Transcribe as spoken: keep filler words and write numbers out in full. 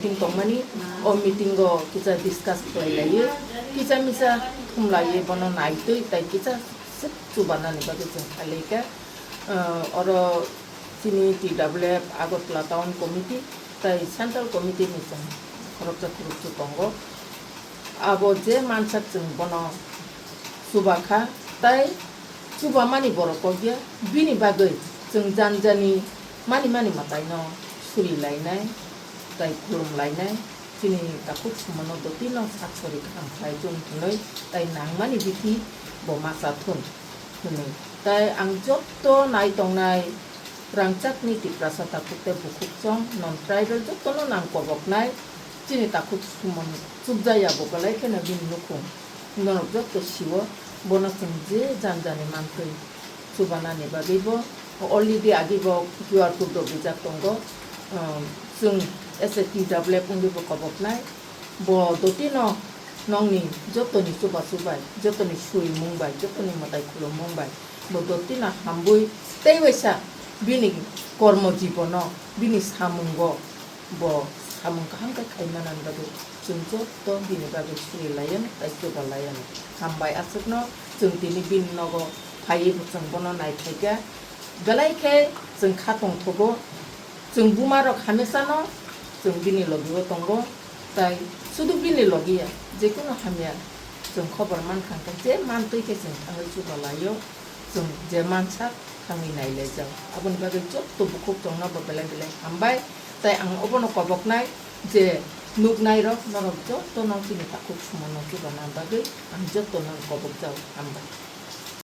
Meeting tongmani, o meeting o kisa discuss khlai laiwi, kisa misa thum laiwi bono naitwi tai kisa swk chubanani bagwi chwng khlai lai kha. Ah, oro chini T W F Agartala Town Committee tai Central Committee ni chwng khoroksa khoroksa tongo. Abo je mansak chwng bono chuba kha, tai chubamani borok kok ya, bini bagwi chwng jani jani mani mani mwtaino suri lainai, tai khulum lainai, chini takhuk sumono dotino sak sori kaham khlai thun hwnwi, tai nangmani bithi bo ma cha thun hwnwi. Tai ang jotto nai tongnai rangchakni Tiprasa takhuk tei bukhuk chong non tribal jottono nang koboknai, chini takhuk sumon chubjaya bo belai kheno bini nukhung. Norok jotto sio, bono chwng je jani jani mantwi chubanani bagwi bo already agi bo Q R code rok rijak tongo. Um, chwng S A T W F wngwi bo koboknai. Bo dotino nongni jotoni chubachu bai, jotoni surimung bai, jotoni mwtai khulumung bai, bo dotino hambwi tei waisa bini kormo jibono, bini samungo bo samung kaham khe khai manani bagwi chwng jotto bini bagwi suri laiyan tai chuba laiyan. Hambai aswkno chwng tini bini nogo phaiwi bo chwng bono naithai kha. Belai khe chwng kha tongthogo, chwng buma rok hamesano chwng bini logi o tongo, tai sudu bini logi ya, jekunu hamya chwng khobor mankha hwnkhe je mantwi khe chwng thangwi chuba laio, chwng je mansak thangwi nailaijak. Aboni bagwi jotto bukhuk chwngno bo belai belai hambai, tai ang obono koboknai je nuknai rok norok jotto no chini takhuk sumono chubana bagwi ang jotto no kobokjak, hambai.